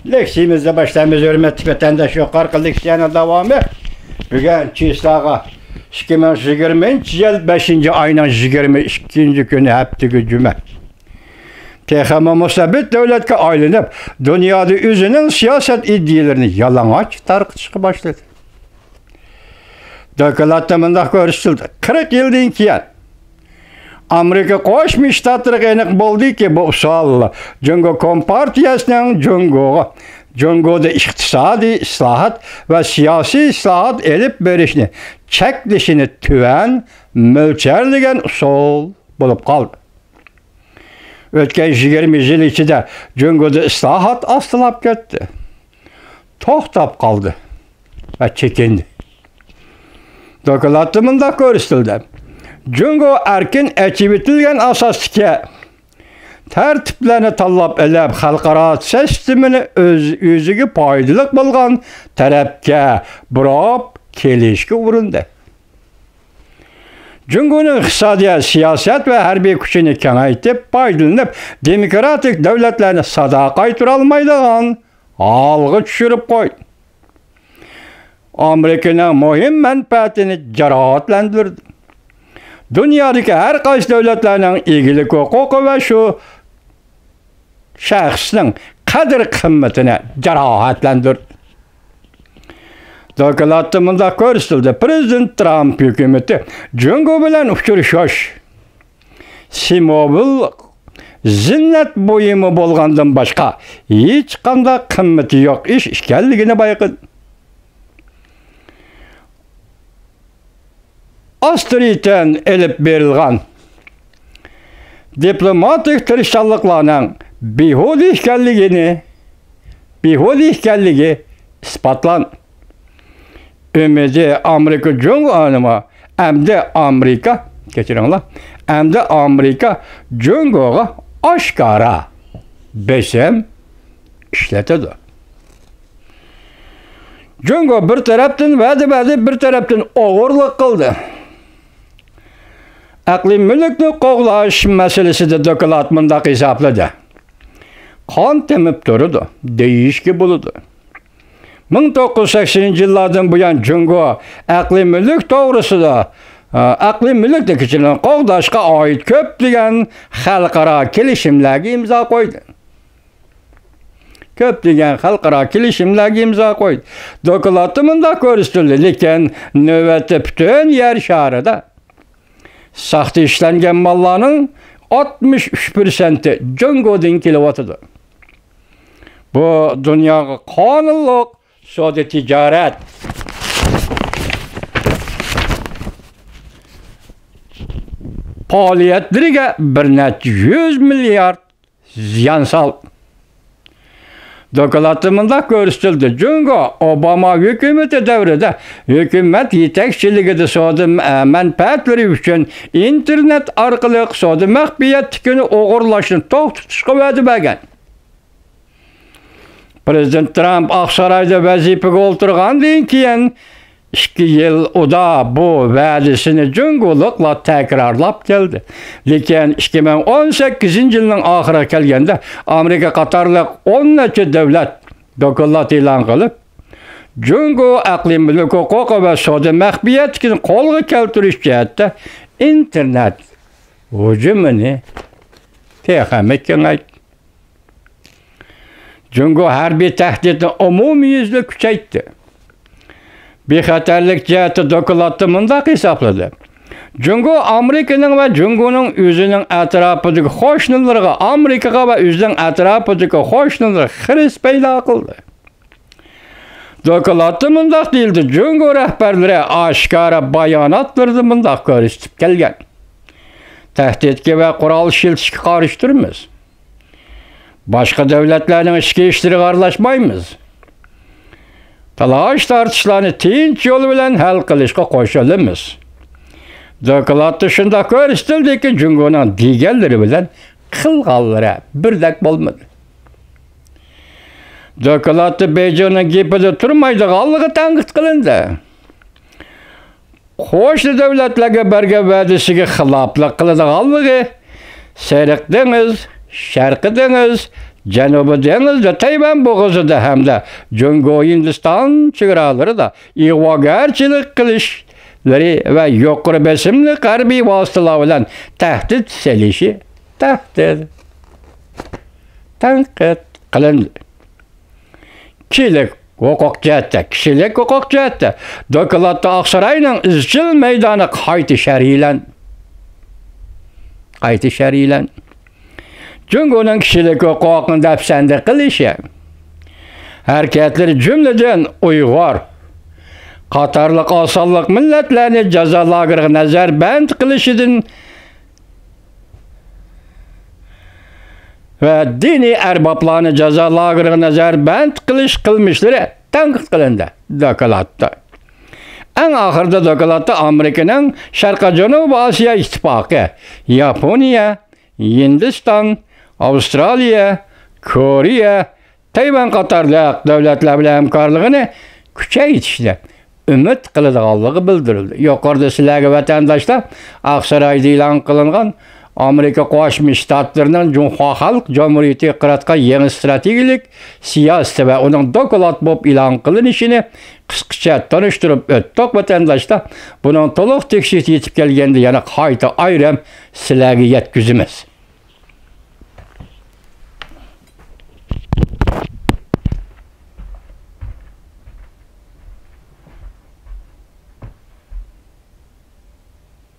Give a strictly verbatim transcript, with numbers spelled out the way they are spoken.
لېكسىيىمىزنى باشلايمىز، ھۆرمەتلىك ۋەتەنداش. يۇقىرىقى لېكسىيەنىڭ داۋامى بۈگۈن چىسلاغا، ئىككى مىڭ يىگىرمىنچى يىل بەشىنچى ئاينىڭ يىگىرمە ئىككىنچى كۈنى، ھەپتىگە جۈمە. تېخىمۇ مۇستەبىت دۆلەتكە ئايلىنىپ، دۇنيادا ئۆزىنىڭ سىياسەت ئىدىيىلىرىنى يالىڭاچ تارقىتىشقا باشلىدى. دوكلاتتا مۇنداق كۆرسىتىلدى: قىرىق يىلدىن كېيىن ئامېرىكا قوشما شتاتلىرىغا ئېنىق بولدىكى، بۇ ئۇسۇل جۇڭگو كومپارتىيەسىنىڭ جۇڭگوغا، جۇڭگودا ئىقتىسادىي ئىسلاھات ۋە سىياسىي ئىسلاھات ئېلىپ بېرىشنى چەكلىشىنى تۆۋەن مۆلچەرلىگەن ئۇسۇل بولۇپ قالدى. ئۆتكەن يىگىرمە يىل ئىچىدە جۇڭگودا ئىسلاھات ئاستىلاپ كەتتى، توختاپ قالدى ۋە چېكىندى. دوكلاتتا مۇنداق كۆرسىتىلدى: جۇڭگو ئەركىن ئېچىۋېتىلگەن ئاساستىكى تەرتىپلەرنى تاللاپ ئېلىپ، خەلقئارا سىستېمىنى ئۆز، ئۆزىگە پايدىلىق بولغان تەرەپكە بۇراپ كېلىشكە ئۇرۇندى. جۇڭگونىڭ ئىقتىسادىيەت، سىياسەت ۋە ھەربىي كۈچىنى كېڭەيتىپ پايدىلىنىپ، دېموكراتىك دۆلەتلەرنى سادا قايتۇرالمايدىغان ھالغا چۈشۈرۈپ قويدى. ئامېرىكىنىڭ مۇھىم مەنپەئەتىنى جاراھەتلەندۈردى. دۇنيادىكى ھەر قايسى دۆلەتلەرنىڭ ئىگىلىك ھوقۇقى ۋە شۇ شەخسنىڭ قەدىر-قىممىتىنى جاراھەتلەندۈردى. دوكلاتتا مۇنداق كۆرسىتىلدى: پىرېزىدېنت ترامپ ھۆكۈمىتى جۇڭگو بىلەن ئۇچرىشىش سىمۋول زىننەت بۇيۇمى بولغاندىن باشقا ھېچقانداق قىممىتى يوق ئىش ئىكەنلىكىنى بايقىدى. ئاستىرىتەن ئېلىپ بېرىلغان دىپلوماتىك تىرىشچانلىقلارنىڭ بىھۇدە ئىكەنلىكىنى، بىھۇدە ئىكەنلىكى ئىسپاتلاندى. ئۈمىدى ئامېرىكا جۇڭگو ئەمدى ئامېرىكا، كەچۈرۈڭلار، ئەمدى ئامېرىكا جۇڭگوغا ئاشكارا بېسىم ئىشلىتىدۇ. جۇڭگو بىر تەرەپتىن ۋەدە بەردى، بىر تەرەپتىن ئوغرىلىق قىلدى. ئەقلىي مۈلۈكنى قوغداش مەسىلىسىدە دوكلات مۇنداق ھېسابلىدى: قان تېمىپ تۇرىدۇ دېيىشكە بولىدۇ. مىڭ توققۇز يۈز سەكسىنىنچى يىللاردىن بۇيان جۇڭگو ئەقلىي مۈلۈك توغرىسىدا، ئەقلىي مۈلۈكنى، كېچىرىڭ، قوغداشقا ئائىت كۆپلىگەن خەلقئارا كېلىشىملەرگە ئىمزا قويدى. كۆپلىگەن خەلقئارا كېلىشىملەرگە ئىمزا قويدى. دوكلاتتا مۇنداق كۆرسىتىلدى: لېكىن نۆۋەتتە پۈتۈن يەر شارىدا ساختا ئىشلەنگەن ماللارنىڭ ئاتمىش ئۈچ پىرسەنتى جۇڭگودىن كېلىۋاتىدۇ. بۇ دۇنياغا قانۇنلۇق سودا تىجارەت پائالىيەتلىرىگە بىر نەچچە يۈز مىليارد زىيان سالدى. دوكلاتتا مۇنداق كۆرسىتىلدى: جۇڭگو ئوباما ھۆكۈمىتى دەۋرىدە ھۆكۈمەت يېتەكچىلىكىدە سودا مەنپەئەتلىرى ئۈچۈن ئىنتېرنېت ئارقىلىق سودا مەخپىيەتلىكىنى ئوغرىلاشنى توختىتىشقا ۋەدە بەرگەن. پىرېزىدېنت ترامپ ئاقسارايدا ۋەزىپىگە ئولتۇرغاندىن كېيىن، ئىككى يىل ئۇدا بۇ ۋەدىسىنى جۇڭگولۇقلار تەكرارلاپ كەلدى. لېكىن ئىككى مىڭ ئون سەككىزىنچى يىلنىڭ ئاخىرىغا كەلگەندە، ئامېرىكا قاتارلىق ئون نەچچە دۆلەت دوكلات ئېلان قىلىپ، جۇڭگو ئەقلىي مۈلۈك ھوقۇقى ۋە سودا مەخپىيەتلىكىنى قولغا كەلتۈرۈش جەھەتتە ئىنتېرنېت ھۇجۇمىنى تېخىمۇ كېڭەيتتى. جۇڭگو ھەربىي تەھدىتنى ئومۇميۈزلۈك كۈچەيتتى. بىخەتەرلىك جەھەتتە دوكلاتتا مۇنداق ھېسابلىدى: جۇڭگو ئامېرىكىنىڭ ۋە جۇڭگونىڭ ئۆزىنىڭ ئەتراپىدىكى قوشنىلىرىغا، ئامېرىكىغا ۋە ئۆزىنىڭ ئەتراپىدىكى قوشنىلىرىغا خىرىس پەيدا قىلدى. دوكلاتتا مۇنداق دېيىلدى: جۇڭگو رەھبەرلىرى ئاشكارا باياناتلىرىدا مۇنداق كۆرسىتىپ كەلگەن: تەھدىتكە ۋە قورال ئىشلىتىشكە قارشى تۇرىمىز. باشقا دۆلەتلەرنىڭ ئىچكى ئىشلىرىغا ئارىلاشمايمىز. تالاش-تارتىشلارنى تىنچ يول بىلەن ھەل قىلىشقا قوشۇلىمىز. دوكلاتتا شۇنداق كۆرسىتىلدىكى، جۇڭگونىڭ دېگەنلىرى بىلەن قىلغانلىرى بىردەك بولمىدى. دوكلاتتا بېيجىڭنىڭ گېپىدە تۇرمايدىغانلىقى تەنقىد قىلىندى. قوشنا دۆلەتلەرگە بەرگەن ۋەدىسىگە خىلاپلىق قىلىدىغانلىقى، سېرىق دېڭىز، شەرقىي دېڭىز، جەنۇبىي دېڭىزدا، تەيۋەن بوغۇزىدا ھەمدە جۇڭگو ھىندىستان چېگرالىرىدا ئىغۋاگەرچىلىك قىلىشلىرى ۋە يۇقىرى بېسىملىق ھەربىي ۋاسىتىلار بىلەن تەھدىت سېلىشى، تەھدىت، تەنقىد قىلىندى. كىشىلىك ھوقۇق جەھەتتە، كىشىلىك ھوقۇق جەھەتتە دوكلاتتا ئاقساراينىڭ ئىزچىل مەيدانى قايتا شەرھلەن، قايتا شەرھلەن. جۇڭگونىڭ كىشىلىك ھوقۇقنى دەپسەندە قىلىشى، ھەرىكەتلىرى، جۈملىدىن ئۇيغۇر قاتارلىق ئاز سانلىق مىللەتلەرنى جازا لاگېرىغا نەزەربەند قىلىشىدىن ۋە دىنىي ئەربابلارنى جازا لاگېرىغا نەزەربەند قىلىش قىلمىشلىرى تەنقىد قىلىندى دوكلاتتا. ئەڭ ئاخىرىدا دوكلاتتا ئامېرىكىنىڭ شەرقىي جەنۇبىي ئاسىيا ئىتتىپاقى، ياپونىيە، ھىندىستان، ئاۋسترالىيە، كورېيە، تەيۋەن قاتارلىق دۆلەتلەر بىلەن ھەمكارلىقىنى كۈچەيتىشنى ئۈمىد قىلىدىغانلىقى بىلدۈرۈلدى. يۇقىرىدا سىلەرگە، ۋەتەنداشلار، ئاقسارايدا ئېلان قىلىنغان ئامېرىكا قوشما شتاتلىرىنىڭ جۇڭخۇا خەلق جۇمھۇرىيىتىگە قاراتقان يېڭى ئىستراتېگىيەلىك سىياسىتى ۋە ئۇنىڭ دوكلات بولۇپ ئېلان قىلىنىشىنى قىسقىچە تونۇشتۇرۇپ ئۆتتۇق، ۋەتەنداشلار. بۇنىڭ تولۇق تېكىستى يېتىپ كەلگەندە يەنە قايتا ئايرىم سىلەرگە يەتكۈزىمىز.